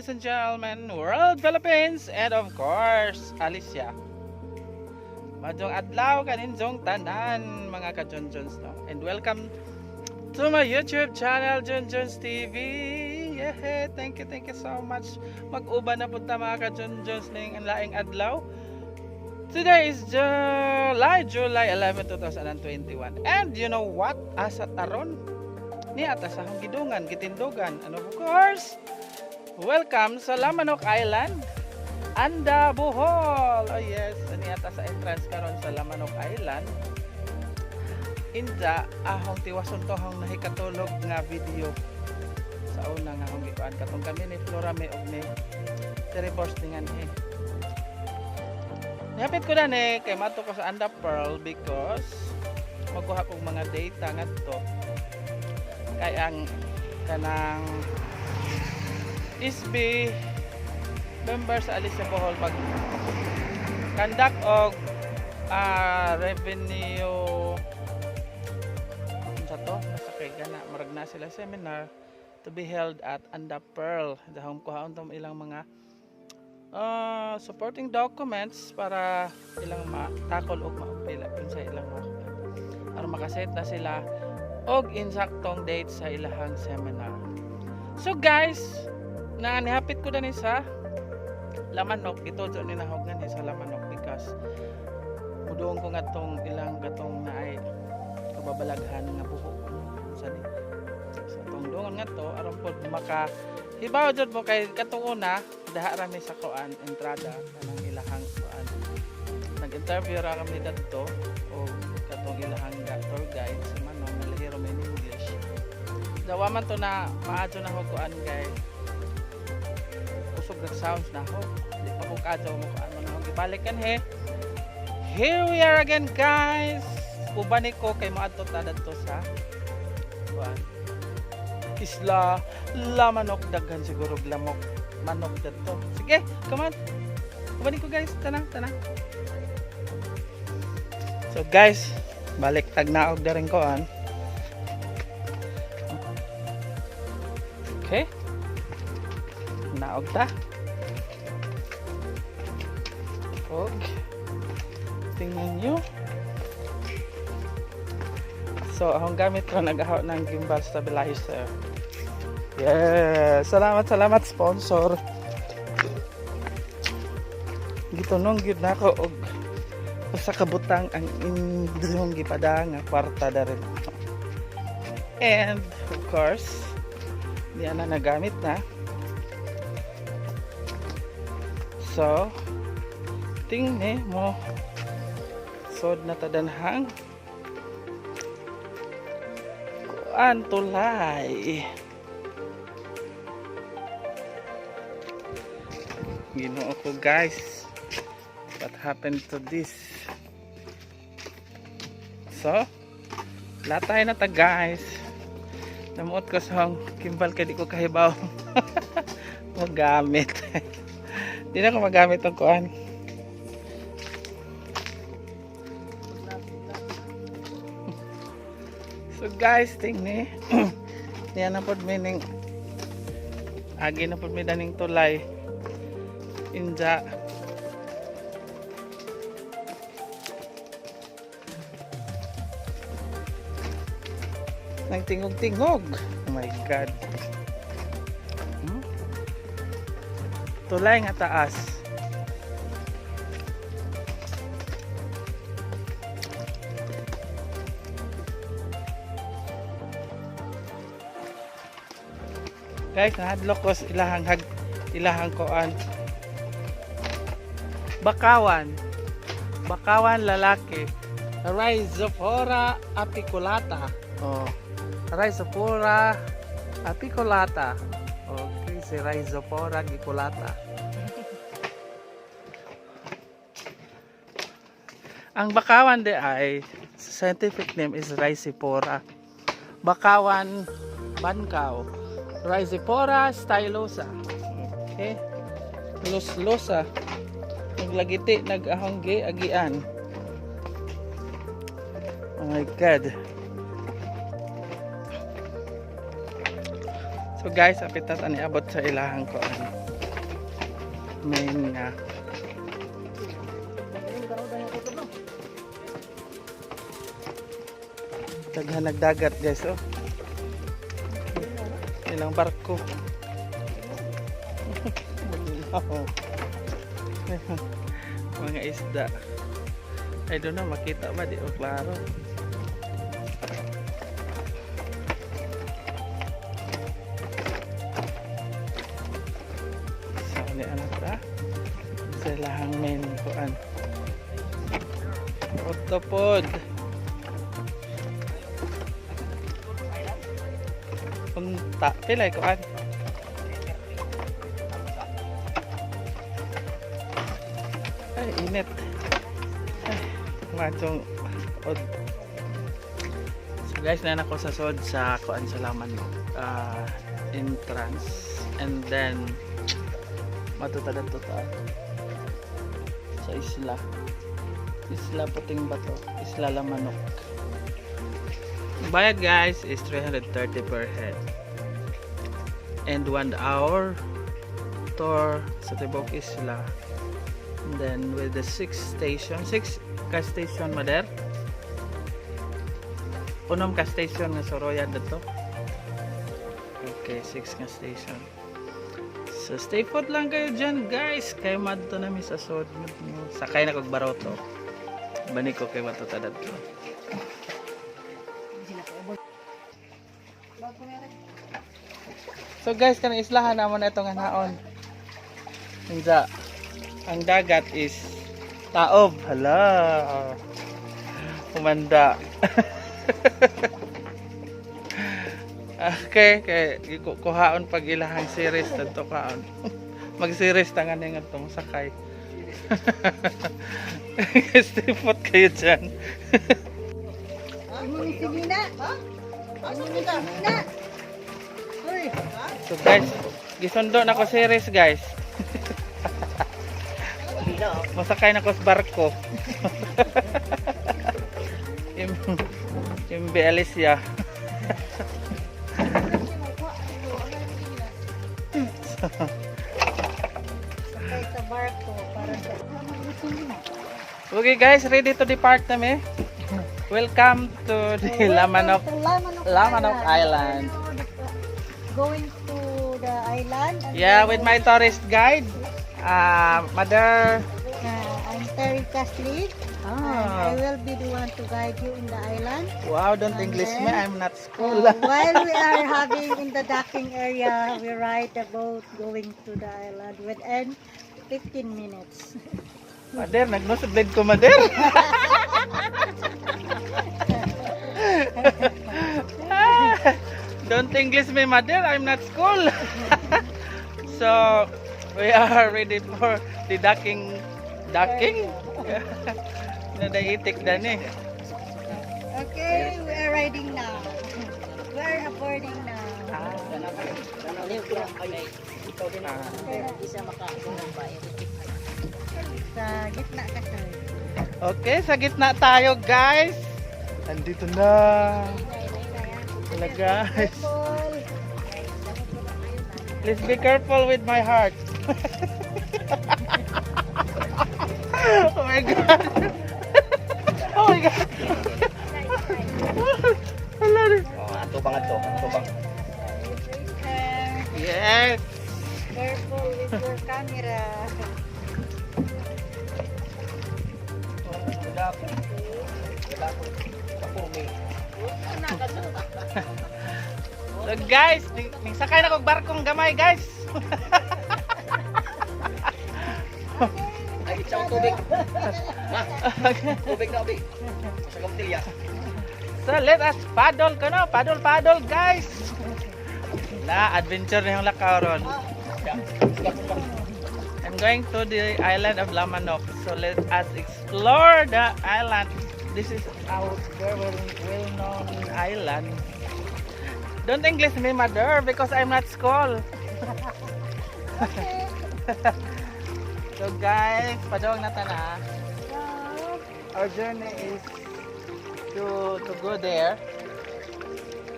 Ladies and gentlemen, world, Philippines, and of course, Alicia. Maayong adlaw kaninyong tanan, mga ka-Junjuns, no? And welcome to my YouTube channel, Junjuns TV. Yeah, thank you so much. Mag-uban na punta, mga ka-Junjuns, ning laing adlaw. Today is July 11, 2021. And you know what? Asa ta ron? Ni ata sa akong gidungan, gitindugan. And of course, welcome sa Lamanok Island, Anda, Bohol. Oh yes, ani ata sa entrance karon sa Lamanok Island. Inda ahong tiwason to ahong nahikatulog nga video sa una nga akong gikuan katong kami ni Flora May og ni Terry Bors dinganhi. Nihapit ko na ni kay mato ko sa Anda Pearl because magkuha kog mga data ngadto kay ang kanang SB member sa Alicia Bohol mag conduct og revenue unsa to, basta kay gana murag na sila seminar to be held at Anda Pearl. Dahong kuhaon tong ilang mga supporting documents para ilang matakol og maupila sa ilang mga aron makaset na sila og insaktong date sa ilahang seminar. So guys, na nihapit ko dani sa Lamanok, ito ni nahog ni sa Lamanok because muduong ko ngadtong ilang katong naay kababalaghan nga buho sa ni sa tong dungon ngadto aron pod maka hibaw jud mo kay katong una daha ra mi sa kuan, entrada, kanang ilahang kuan, nag-interview ra kami dadto o katong ilahang tour guide si Manong nalahiro may English. Dawa man to na maadyo na ho kuan kay usog nag sounds na ho, di pa ko kadyo mo kuan mo na ho gibalik kan he. Here we are again, guys. Uban ko kay moadto ta dadto sa kuan, Isla Lamanok. Daghan siguro lamok manok dadto. Sige, come on, uban ko, guys. Tana, tana. So guys, balik tag naog na rin koan. Okay, naog ta og tingnan nyo. So akong gamit ko nag ng gimbal stabilizer. Yeah, salamat, salamat, sponsor. Gitunong gyud nako og usa ka butang ang inyong gipada nga kwarta darin. And of course, di na nagamit na. So tingni mo sod na tadanhang kuan, tulay. Ginoo ko, guys, what happened to this? So latay na ta, guys. Namuot ko sa gimbal kay di ko kahibaw magamit. Di na ko magamit ang kuan. So guys, tingni niya na pod meaning agi na pod mi daning tulay. Inja nagtingog-tingog. Oh my God. Tulay nga taas. Guys, nahadlok ko sa ilahang hag ilahang koan. Bakawan. Bakawan lalaki. Rhizophora apiculata. Oh. Rhizophora apiculata. Okay, si Rhizophora giculata. Ang bakawan di ay scientific name is Rhizophora. Bakawan bankaw. Rhizophora stylosa. Okay. Luslosa. Naglagiti nag-ahongge agian. Oh my God. So guys, apit ta niabot sa ilahang kuan. Main nga. Daghan nagdagat, guys, oh. Ilang barko. Malinaw. Mga isda. I don't know, makita ba? Di ko klaro. So, ni ano ta? Sa ilahang main kuan. Octopod. Unta, pilay kuan. Ay, init. Ay, matong od. So guys, naa ko sa sod sa kuan sa laman entrance and then matuta ta sa isla. Isla Puting Bato, Isla Lamanok. Bayad, guys, is 330 per head. And 1 hour tour sa tibok isla. And then with the six station, six ka station, mader? Unom ka station nga soroyan dito. Okay, six nga station. So stay put lang kayo dyan, guys. Kay madto na mi sa sod. Sakay na kog baroto. Bani ko kay madto ta dadto. Sila. So guys, kanang islahan namo na itong hanaon. Unsa? Ang dagat is taob. Hala. Humanda. Okay, kay kuhaon pag ilahang series tadto kaon. Mag-series ta nga nga tong sakay. Stay put kayo dyan. Sige na. Sige na. Uy. So guys, gisundo na ko series, guys. Masakay na ko sa barko. Imbe Alicia. Sakay sa barko para sa. Okay guys, ready to depart na mi. Welcome to the Lamanok Welcome to Lamanok, Lamanok Island. Going to the island. And Yeah, then with my tourist guide. Mother. I'm Terry Castrid. And I Ah, will be the one to guide you in the island. Wow, don't And English me. then, I'm not school. While we are having in the docking area, we ride the boat going to the island within 15 minutes. Mother, nag-nosebleed ko, mother. Ah, don't English me, mother. I'm not school. So, we are ready for the docking. Docking? Nadaitik dan eh. Okay, we are riding now. We are boarding now. Ah. Sa gitna ka, sir. Okay, sa gitna tayo, guys. Andito na. Hello, guys. Careful. Please be careful with my heart. Oh my God. Oh my God. Hala rin. Oh, ato bang ato? Ato bang? Yes. Careful with your camera. Wala ko. Wala ko. Ako may. So guys, ning sakay na kog barkong gamay, guys. Ay, itsa akong tubig. Ma, tubig na abi. Sa kamtilya. So let us paddle ko no, paddle paddle, guys. Na adventure na yung lakaw ron. I'm going to the island of Lamanok. So let us explore the island. This is our very well-known island. Don't English me, mother, because I'm not school. So guys, padong na ta na. Our journey is to go there.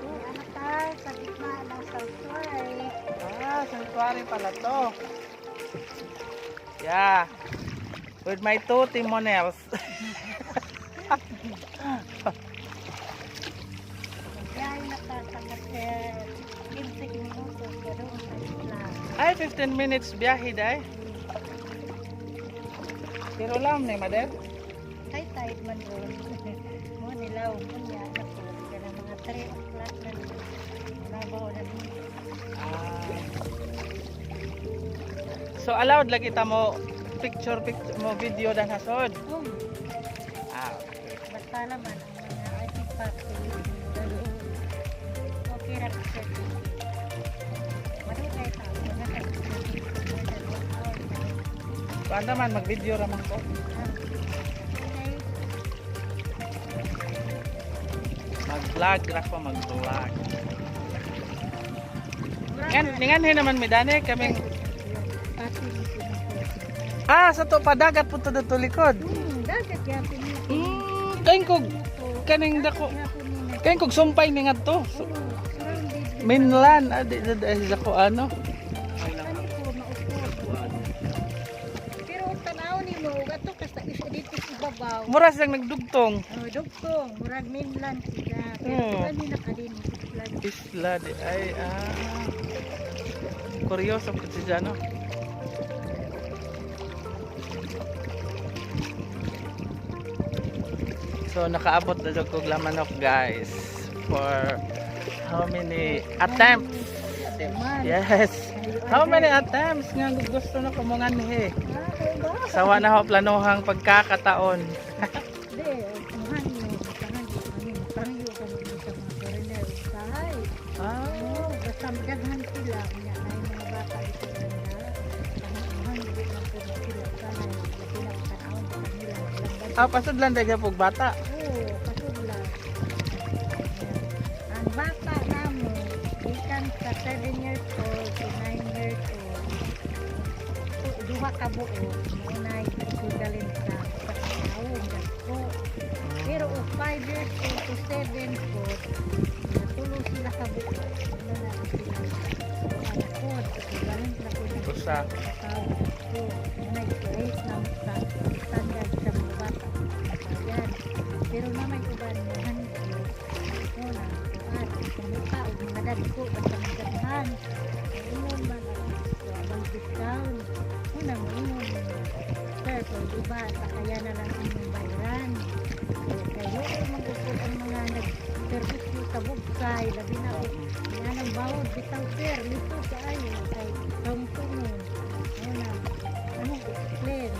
Ano ta, sa gitna ng Sanctuary. Ah, sanctuary pala to. Yeah. With my two timonels. Biyahe na ka sa 15 minutos kadung sa isla. Ay, 15 minutes biyahe day. Pero lang ni Mader. High tide man ron. Mo nilaw mo niya ako kana mga 3 o'clock na nabaw na ni. Ah. So allowed lagi ta mo picture picture mo video dan hasod. Oh, Ah, okay. Basta naman ang mga artifact okay ra ka sir. Madugay ta mo na ka more than 1 hour. Kuan naman mag-video ra man ko. Okay. Mag-vlog ra ko, mag-vlog. Ngan ninganhe naman mi dani kaming Ah, sa to padagat po to dito likod. Dagat gyapon ni. Kain kog kaning dako. Kain kog sumpay ni ngadto. So, Surrounded. Mainland ah, di, di, di, dako ano. Kani po maupo. Pero tanaw nimo ato ka sa isa dito sa ibabaw. Mura silang nagdugtong. Oh, dugtong, murag mainland sila. Pero kani nakadin isla. Isla di ay ah. Kuryoso po siya no. So nakaabot na jud kog Lamanok, guys, for how many attempts? Man. Yes. How many attempts nga gusto na ko monganhi. Ah, kaya ba? Sawa na ho planuhang pagkakataon. Di, muhangyo, muhangyo kami, muhangyo kami sa mga foreigner. Usahay. Ah. Oo, basta daghan sila. Unya, ay mga bata dito na. Muhangyo man po na sila. Usahay, labi na tanawon sa kanila. Walang budget. Ah, pasudlan daghan pug bata. Oo, pasudlan. Ang bata namo, gikan sa 7 years old to 9 years old. So, duha ka buo, maunay equivalent sa tawo dagko. Pero og 5 years old to 7 po, natulo sila ka buo. Wala na sila. Anak ko, equivalent na po sa Usa. tao. So, maunay rate na sa standard sa mga bata. Ayan. Pero naman uban mo hangyo. Una, kuan, kumuta og mga dagko basta magdaghan. Ingon man ang mag discount. Una mo ingon mo. Sir, kung iba, sa kaya na lang inyong bayaran. So, kayo mag-upod ang mga nag-servisyo sa bugsay, labi na og nga nang bawod bitaw sir, lito kaayo kay tungtungon. Una, anong explain?